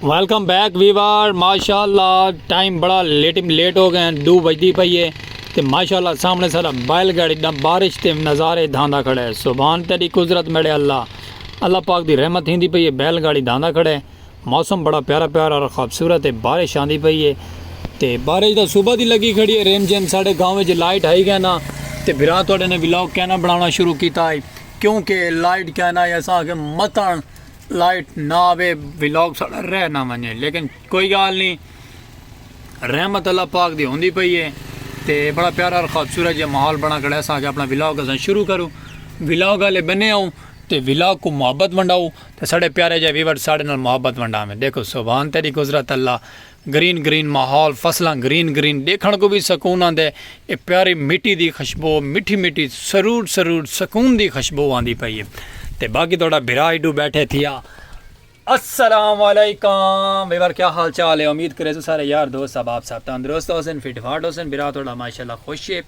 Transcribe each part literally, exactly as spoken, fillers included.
Welcome back ویوار، ماشاءاللہ time بڑا late late ہو گئے ہیں، دو بجدی پئی ہے۔ تے ماشاءاللہ سامنے سارا بیل گاڑی دا بارش تے نظارے دھاندا کھڑا ہے۔ سبحان تیری قدرت میرے اللہ، اللہ پاک دی رحمت ہیندی پئی ہے، بیل گاڑی دھاندا کھڑا ہے۔ موسم بڑا پیارا پیارا اور خوبصورت ہے، بارش آندی پئی ہے۔ تے بارش دا صبح دی لگی کھڑی ہے، ریم جیم۔ ساڈے گاؤں وچ لائٹ آئی گیا نا، تے بھرا تہاڈے نے ولاگ کہنا بناونا شروع کیتا ہے، کیونکہ لائٹ کہنا ہے اساں کہ متن لائٹ نہ آوے، ولاگ ساڈا رہ نہ ونجے، لیکن کوئی گال نہیں، رحمت اللہ پاک دی ہوندی پئی ہے۔ تے بڑا پیارا اور خوبصورت جہا ماحول بنا کھڑا ہے۔ اساں اپنا ولاگ اساں شروع کروں، ولاگ والے بنے آؤں تے ولاگ کو محبت ونڈاؤ، تے ساڈے پیارے جہے ویور ساڈے نال محبت ونڈاویں۔ دیکھو سبحان تیری قدرت اللہ، گرین گرین ماحول، فصلاں گرین گرین، دیکھن کو بھی سکون آندے۔ اے پیاری مٹی دی خوشبو، مٹھی مٹھی سرور سرور سکون دی خوشبو آندی پئی ہے۔ تے باقی تہاڈا بھرا ایڈو بیٹھے تھیا۔ السلام علیکم ویور، کیا حال چال ہے؟ امید کرے تو سارے یار دوست احباب صاحب تندرست ہوسن، فٹ فاٹ ہوسن۔ بھرا تہاڈا ماشاءاللہ خوش ہے،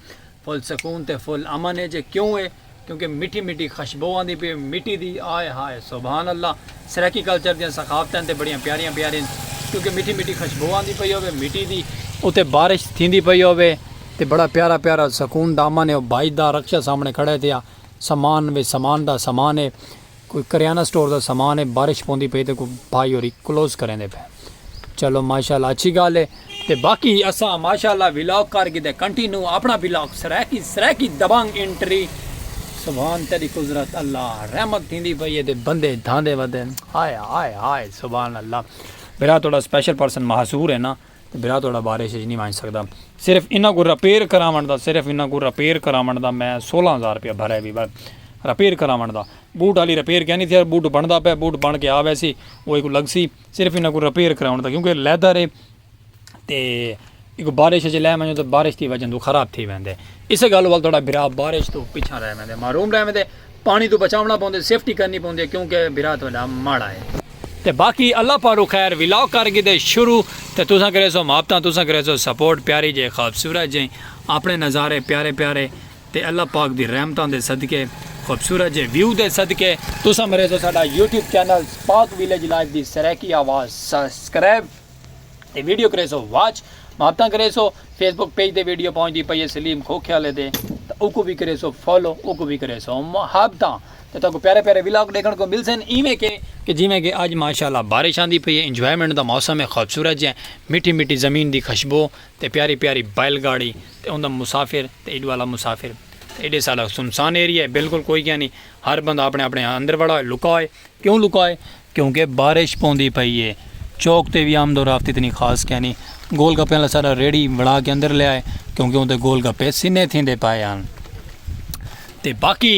فل سکون تے فل امن ہے۔ جے کیوں ہے؟ کیونکہ مٹھی مٹھی خوشبو آندی پئی مٹی دی، آئے ہائے سبحان اللہ۔ سرائیکی کلچر دیاں ثقافتاں تے بڑیاں پیاریاں پیاریاں، کیونکہ مٹھی مٹھی خوشبو آندی پئی ہوے مٹی دی، اتے بارش تھیندی پئی ہوے، تے بڑا پیارا پیارا سکون دامن ہے۔ او بھائی دا رکشہ سامنے کھڑا ہے، تے آ سامان وے، سامان دا سامان ہے، کوئی کریانہ سٹور دا سامان ہے۔ بارش پوندی پئی تے کوئی بھائی ہوری کلوز کریندے پئے۔ چلو ماشاءاللہ اچھی گال ہے۔ تے باقی اساں ماشاءاللہ ولاگ کر گھدے کنٹینیو اپنا ولاگ۔ سرائیکی سرائیکی دبنگ انٹری۔ سبحان تیری قدرت اللہ، رحمت تھیندی پئی ہے تے بندے دھاندے ودے۔ ہائے ہائے ہائے سبحان اللہ۔ بھرا تہاڈا سپیشل پرسن محصور ہے نا، تے بھرا تہاڈا بارش اچ نہیں ونج سکدا۔ صرف انہاں کو ریپیئر کراون دا، صرف انہاں کو ریپیئر کراون دا میں سولہ ہزار روپیہ بھرا ہے ویور، ریپیئر کراون دا۔ بوٹ والی ریپیئر کینی تھی، بوٹ بندا پیا، بوٹ بن کے آ ویسی، او ایکوں لگسی۔ صرف انہاں کو ریپیئر کراون دا، کیونکہ لیدر ہے تے ایکوں بارش اچ لے ونجو تے بارش دی وجہ توں خراب تھی ویندے۔ اسے گل وال تہاڈا بھرا بارش توں پچھاں رہ ویندے، محروم رہ ویندے۔ پانی توں بچاونا پوندے، سیفٹی کرنی پوندی ہے، کیونکہ بھرا تہاڈا ماڑا ہے۔ تے باقی اللہ پاروں خیر، ولاگ کر گھدے شروع۔ تے تساں کریسو محبتاں، تساں کریسو سپورٹ، پیاری جے خوبصورت جے اپنے نظارے پیارے پیارے۔ تے اللہ پاک دی رحمتاں دے صدقے، خوبصورت جے ویو دے صدقے، تساں مریسو ساڈا یوٹیوب چینل پاک ویلیج لائف دی سرائیکی آواز سبسکرائب تے ویڈیو کریسو واچ، محبتاں کریسو۔ فیس بک پیج تے ویڈیو پہنچدی پئی ہے سلیم کھوکھے والے دے، تاں اوکوں وی کریسو فالو، اوکوں وی کریسو محبتاں۔ تے تہاکوں پیارے پیارے ولاگ ڈیکھن کو ملسن، ایویں کہ کہ جیویں کہ اج ماشاءاللہ بارش آندی پئی ہے، انجوائمنٹ دا موسم ہے، خوبصورت جے، مٹھی مٹھی زمین دی خوشبو، تے پیاری پیاری بیل گاڑی، تے اوندا مسافر، تے ایڈو والا مسافر۔ تے ایڈے سارا سنسان ایریا ہے، بالکل کوئی کیا نہیں، ہر بندہ اپنے اپنے اندر وڑا ہوئے، لکا ہوئے۔ کیوں لکا ہوئے؟ کیونکہ بارش پوندی پئی ہے۔ چوک تے وی آمد و رفت اتنی خاص کیا نہیں۔ گول گپے والا سارا ریڑھی وڑا کے اندر لے آئے، کیونکہ اوندے گول گپے سنے تھیندے پائے ہن۔ تے باقی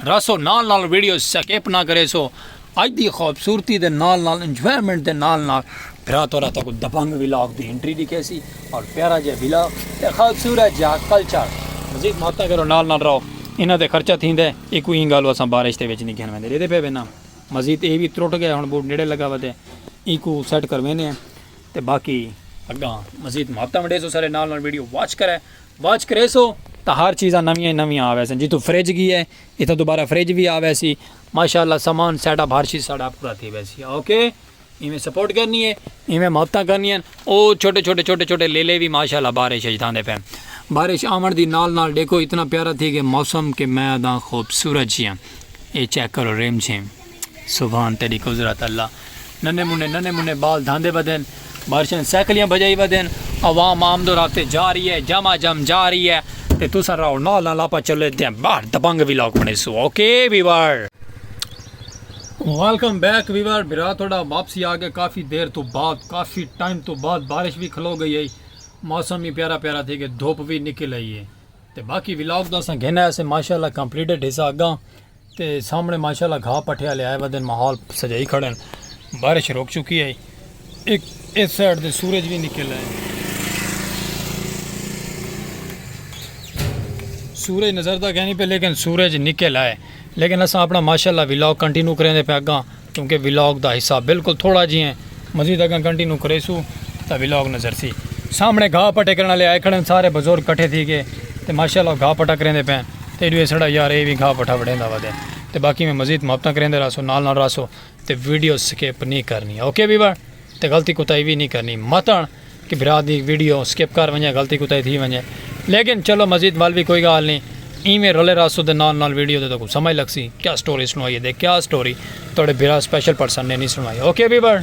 راسو نال نال ویڈیو سکپ نہ کریسو۔ اج دی خوبصورتی دے نال نال انجوائمنٹ دے نال نال بھرا تہاڈا تہاکوں دبنگ ولاگ دی انٹری ڈکھیسی، اور پیارا جیہا ولاگ تے خوبصورت جیہا کلچر۔ مزید محبتاں کرو، نال نال رہو۔ انہاں تے خرچہ تھیندے، ایکوں ایں گالوں اساں بارش دے وچ نہیں گھن ویندے۔ ڈیدے پئے وے نا، مزید اے وی ترٹ گئے، ہن بوٹ نیڑے لگا ودے، اینکوں سیٹ کروینے ہیں۔ تے باقی اگاں مزید محبتاں ونڈیسو، سارے نال نال ویڈیو واچ کرے، واچ کریسو تاں ہر چیزاں نویاں نویاں آ ویسن۔ جتھوں فریج گئی ہے، اتھاں دوبارہ فریج وی آ ویسی۔ ماشاءاللہ سامان سیٹ اپ ہر چیز ساڈا پورا تھی ویسی۔ اوکے، ایویں سپورٹ کرنی ہے، ایویں محبتاں کرنی ہیں۔ او چھوٹے چھوٹے چھوٹے چھوٹے لیلے وی ماشاءاللہ بارش اچ دھاندے پئے۔ بارش آوݨ دی نال نال ڈیکھو اتنا پیارا تھی گئے موسم کہ میں آدھاں خوبصورت جیاں۔ اے چیک کرو ریم جھیم۔ سبحان تیری قدرت اللہ۔ ننے منے ننے منے بال دھاندے ودن، بارشاں سائیکلیاں بجائی ودن، عوام آمد و رفت جا رہی ہے، جما جم جا رہی ہے۔ تے تساں رہو نال نال، آپاں چلے تے باہر دبنگ ولاگ بنڑیسوں۔ Okay viewer. Welcome back viewer, بھرا تہاڈا واپسی آ گئے کافی دیر تو بعد، کافی ٹائم تو بعد۔ بارش وی کھلو گئی ہے، موسم وی پیارا پیارا تھی گئے، دھوپ وی نکل آئی ہے۔ تے باقی ولاگ دا اساں گھن آئے سے ماشاءاللہ کمپلیٹڈ حصہ اگاں۔ تے سامنے ماشاءاللہ گھا پٹھے والے آئے ودن، ماحول سجائی کھڑن۔ بارش رک چکی ہے۔ ایک اس سائیڈ تے سورج وی نکل آئے۔ سورج نظر تاں کینی پئے لیکن سورج نکل آئے۔ لیکن اساں اپنا ماشاءاللہ ولاگ کنٹینیو کریندے پئے اگاں، کیونکہ ولاگ دا حصہ بالکل تھوڑا جیہاں ہے۔ مزید اگاں کنٹینیو کریسوں تاں ولاگ نظر سی۔ سامنے گھا پٹھے کرن والے آئے کھڑن، سارے بزرگ کٹھے تھی گئے تے ماشاءاللہ گھا پٹھا کریندے پئے۔ تے ایڈو ایسڑا یار اے وی گھا پٹھا وڈھیندا ودے۔ تے باقی میں مزید محبتاں کریندے رہسوں، نال نال رہسوں تے ویڈیو سکپ نہیں کرنی۔ اوکے ویور، تے غلطی کوتاہی وی نی کرنی۔ متݨ کہ بھرا دی ویڈیو سکپ کر ونڄے، غلطی کوتاہی تھی ونڄے۔ لیکن چلو مزید ول وی کوئی ڳالھ نی، ایویں رلے رہسو تے نال نال ویڈیو تے تہاکوں سمجھ لڳسی کیا سٹوری سݨوائی ہے تے کیا سٹوری تہاݙے بھرا سپیشل پرسن نے نی سݨوائی۔ Okay viewer.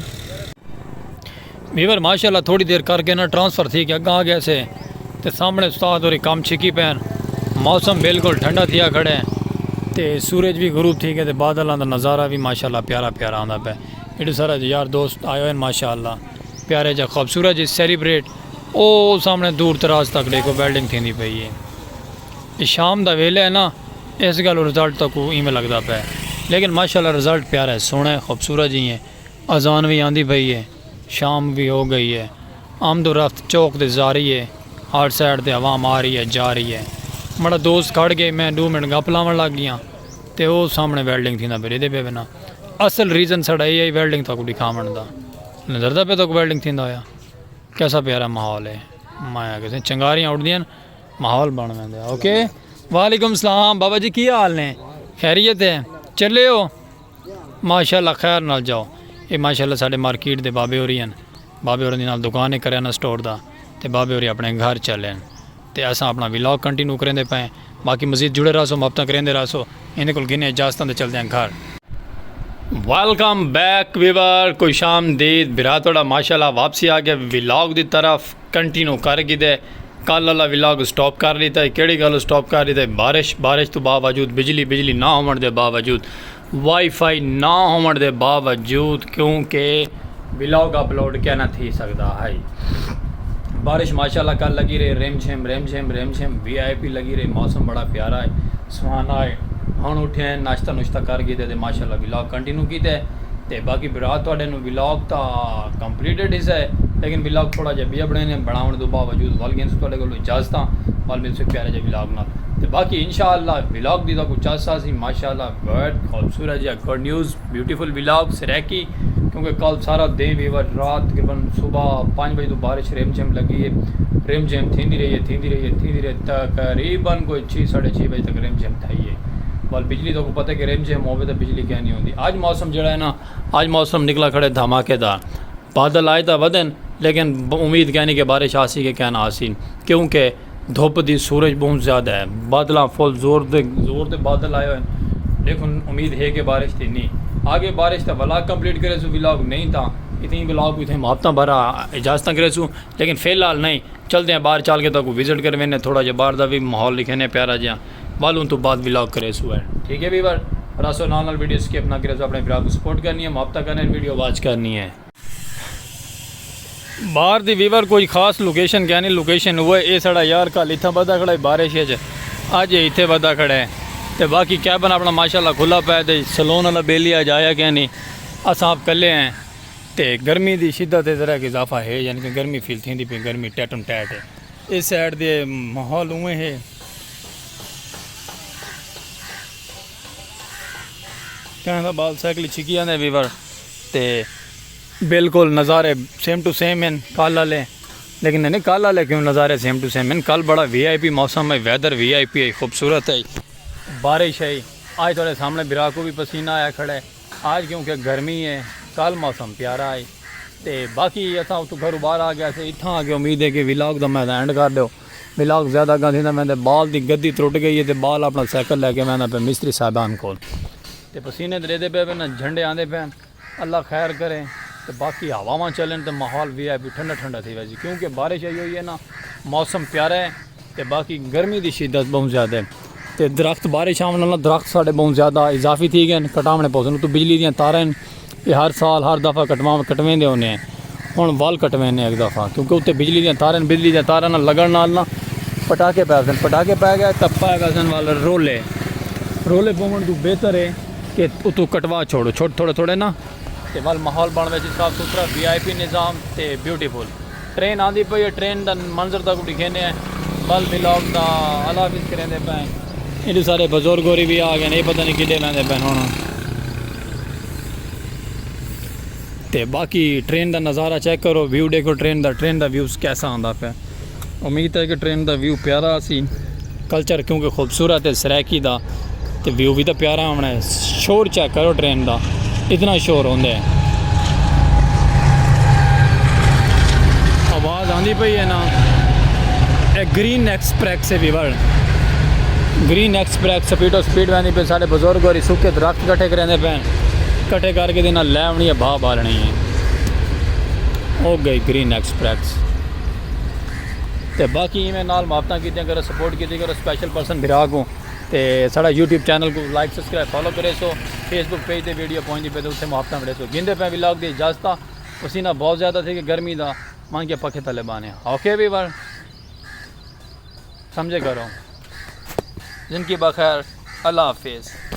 ویور ماشاءاللہ تھوڑی دیر کر کے نا ٹرانسفر تھی کے اڳاں آ ڳئے سے تے سامݨے استاد ہوری کم چھکی پئن۔ موسم بالکل ٹھنڈا تھیا کھڑے تے سورج وی غروب تھی ڳئے تے بادلاں دا نظارہ وی ماشاءاللہ پیارا پیارا آندا پئے۔ ایݙے سارے یار دوست آئے ہوئے ہن ماشاءاللہ، پیارے جا خوبصورت جی سیلیبریٹ۔ او سامݨے دور دراز تک ݙیکھو ویلڈنگ تھیندی پئی ہے۔ اے شام دا ویلے ہے نا، اس ڳالھوں رزلٹ تہاکوں ایویں لڳدا پئے، لیکن ماشاءاللہ رزلٹ پیارا ہے، سوہݨا ہے، خوبصورت جی ہے۔ اذان وی آندی پئی ہے، شام وی ہو ڳئی ہے۔ آمد و رفت چوک تے جاری ہے، ہر سائیڈ تے عوام آ رہی ہے، جا رہی ہے۔ ماڑا دوست کھڑ ڳئے، میں ݙو منٹ گپ لاوݨ لڳ ڳیاں تے او سامݨے ویلڈنگ تھیندا پئے، ݙیہدے پئے وینا۔ اصل ریزن ساݙا اے ہے ویلڈنگ تہاکوں ݙکھاوݨ دا۔ نظر دا پئے تہاکوں ویلڈنگ تھیندا ہویا؟ کیسا پیارا ماحول ہے۔ میں آکھیا سئیں چنگاریاں اݙدیاں ہن، ماحول بݨ ویندے۔ اوکے، وعلیکم السلام بابا جی، کی حال نے؟ خیریت ہے؟ چلے ہو؟ ماشاءاللہ خیر نال جاؤ۔ اے ماشاءاللہ ساݙے مارکیٹ دے بابے ہوری ہن، بابے ہوراں دی نال دکان ہے کریانہ سٹور دا، تے بابے ہوری اپݨے گھر چلے ہن تے اساں اپݨا ولاگ کنٹینیو کریندے پئے ہیں۔ باقی مزید جڑے رہسو، محبتاں کریندے رہسو۔ ایندے کول گھنے اجازتاں تے چلدے ہیں گھر۔ ویلکم بیک ویور، خوش آمدید۔ بھرا تہاݙا ماشاءاللہ واپسی آ ڳئے ولاگ دی طرف، کنٹینیو کر گھدے۔ کل والا ولاگ سٹاپ کر ݙتا ہے۔ کیڑھی ڳالھوں سٹاپ کر ݙتا ہے؟ بارش، بارش توں باوجود، بجلی، بجلی نہ ہووݨ دے باوجود، وائی فائی نہ ہووݨ دے باوجود، کیونکہ ولاگ اپلوڈ کینا تھی سڳدا ہئی۔ بارش ماشاءاللہ کل لڳی رہی، رم جھم، رم جھم، رم جھم، وی آئی پی لڳی رہی، موسم بڑا پیارا ہے، سہانا ہے۔ ہݨ اٹھے ہیں، ناشتہ نشتہ کر گھدے تے ماشاءاللہ ولاگ کنٹینیو کیتے۔ تے باقی بھرا تہاݙے نوں ولاگ تاں کمپلیٹڈ حصہ ہے، لیکن ولاگ تھوڑا جہا ٻیا بݨیندے ہیں، بݨاوݨ دے باوجود ول گھنسوں تہاݙے کولوں اجازتاں، ول ملسوں پیارے جہے ولاگ نال۔ تے باقی انشاءاللہ ولاگ دی تہاکوں چس آسی، ماشاءاللہ بہت خوبصورت جہا گڈ نیوز، بیوٹیفل ولاگ سرائیکی، کیونکہ کل سارا دن ویور رات تقریباً صبح پنج بجے توں بارش رم جھم لڳی ہے، رم جھم تھیندی رہی ہے، تھیندی رہی ہے، تھیندی رہی ہے، تقریباً کوئی چھ، ساڑھے چھ بجے تک رم جھم تھئی ہے۔ ول بجلی تہاکوں پتہ ہے کہ رم جھم ہووے تاں بجلی کینا نہیں ہوندی۔ اڄ موسم جہڑا ہے نا، اڄ موسم نکلا کھڑے دھماکے دار۔ بادل آئے تاں ودن، لیکن ب-، امید کینی کہ بارش آسی کہ کینا آسی، کیونکہ دھپ دی سورج بہت زیادہ ہے۔ بادلاں فل زور دے، زور دے بادل آئے ہوئے ہیں۔ لیکن امید ہے کہ بارش تھیندی۔ آگے بارش تاں ولاگ کمپلیٹ کریسوں، ولاگ نہیں تاں اتنی ولاگ اتنے محبتاں بھرا اجازتاں کریسوں، لیکن فی الحال نہیں۔ چلدے ہیں باہر چل کے تہاکوں وزٹ کرویندے ہیں، تھوڑا جہا باہر دا وی ماحول ݙکھیندے ہیں پیارا جہا۔ ول اوں توں بعد ولاگ کریسوں ہے۔ ٹھیک ہے ویور، رہسو نال نال، ویڈیو سکپ نہ کریسو، اپݨے بھرا کوں سپورٹ کرنی ہے، محبتاں کرنی ہے، ویڈیو واچ کرنی ہے۔ باہر دی ویور کوئی خاص لوکیشن کینی، لوکیشن اوہ ہے، اے ساݙا یار کل اتھاں ٻدھا کھڑا ہے بارش وچ، اڄ اے اتھے ٻدھا کھڑا ہے۔ تے باقی کیبن اپݨا ماشاءاللہ کھلا پیا ہے تے سلون والا بیلی اڄ آیا کینی، اساں آپ کلے ہیں۔ تے گرمی دی شدت ہے، ذرا کہ اضافہ ہے، یعنی کہ گرمی فیل تھیندی پئی، گرمی ٹیٹم ٹیٹ ہے۔ اس سائیڈ دے ماحول اوویں ہے۔ کہیں دا بال سائیکل چھکی آندے ویور تے بالکل نظارے سیم ٹو سیم ہیں کل والے، لیکن نہیں، کل والے کیوں نظارے سیم ٹو سیم ہیں؟ کل بڑا وی آئی پی موسم ہے، ویدر وی آئی پی ہے، خوبصورت ہے، بارش ہے۔ آج تہاݙے سامݨے بھرا کوں وی پسینہ آیا کھڑا ہے۔ آج کیونکہ گرمی ہے، کل موسم پیارا ہے۔ تے باقی اساں اتوں گھروں باہر آ ڳئے سے، اتھاں آ کے امید ہے کہ ولاگ دا میں اینڈ کر ݙیو۔ ولاگ زیادہ اڳاں تھیندا ویندے، بال دی گدی ترٹ ڳئی ہے تے بال اپݨا سائیکل لے کے ویندا پئے مستری صاحبان کول۔ تے پسینے تے ݙیہدے پئے پئے نا، جھنڈے آندے پئے۔ اللہ خیر کرے۔ تے باقی ہواواں چلن تے ماحول وی آئی پی ٹھنڈا ٹھنڈا تھی ویسی، کیونکہ بارش آئی ہوئی ہے نا، موسم پیارا ہے۔ تے باقی گرمی دی شدت بہت زیادہ ہے۔ تے درخت، بارش آوݨ نال درخت ساݙے بہت زیادہ اضافی تھی ڳئے ہن، کٹاوݨے پوسن۔ اتوں بجلی دیاں تاراں ہن، اے ہر سال ہر دفعہ کٹوا-، کٹویندے ہوندے ہیں۔ ہݨ ول کٹویندے ہیں ہک دفعہ، کیونکہ اتھے بجلی دیاں تاراں ہن، بجلی دیاں تاراں نال لڳݨ نال نا پٹاخے پئے ویسن، پٹاخے پئے ڳئے تاں پئے ویسن ول رولے۔ رولے پووݨ توں بہتر ہے کہ اتوں کٹوا چھوڑو، چھوڑ تھوڑے تھوڑے نا۔ تے ول ماحول بݨ ویسی صاف ستھرا، وی آئی پی نظام تے بیوٹیفل۔ ٹرین آندی پئی ہے، ٹرین دا منظر تہاکوں ݙکھیندے ہیں۔ ول ولاگ دا اللہ حافظ کریندے پئے ہیں۔ ایݙے سارے بزرگ ہوری وی آ ڳئے ہن، اے پتہ نہیں کݙے ویندے پئے ہن ہݨ۔ تے باقی ٹرین دا نظارہ چیک کرو، ویو ݙیکھو ٹرین دا، ٹرین دا ویوز کیسا آندا پئے۔ امید ہے کہ ٹرین دا ویو پیارا سی، کلچر کیونکہ خوبصورت ہے سرائیکی دا، تے ویو وی تاں پیارا آوݨا ہے۔ شور چیک کرو ٹرین دا، اتنا شور ہوندے۔ دی پئی ہے نا، اے گرین ایکسپریس ہے viewer. Green express speedo speed ویندی پئی، ساڈے بزرگ ہوری سکے درخت کٹھے کریندے پئے، کٹھے کر کے دے نال لے آونی ہے، بھا بالنی ہے۔ او گئی گرین ایکسپریس۔ تے باقی ایویں نال محبتاں کیتیاں کرو، سپورٹ کیتی کرو، سپیشل پرسن بھرا کو۔ تے ساڈا یوٹیوب چینل کو لائک، سبسکرائب، فالو کرے سو۔ فیس بک پیج تے ویڈیو پہنچدی پئی تے اتھے محبتاں وڑے سو۔ گھندے پئے ولاگ دی اجازتاں۔ پسینہ بہت زیادہ تھی کہ گرمی دا، مان کے پکھے تلے بانے۔ اوکے ویور، سمجھے کرو۔ زندگی بخیر، اللہ حافظ۔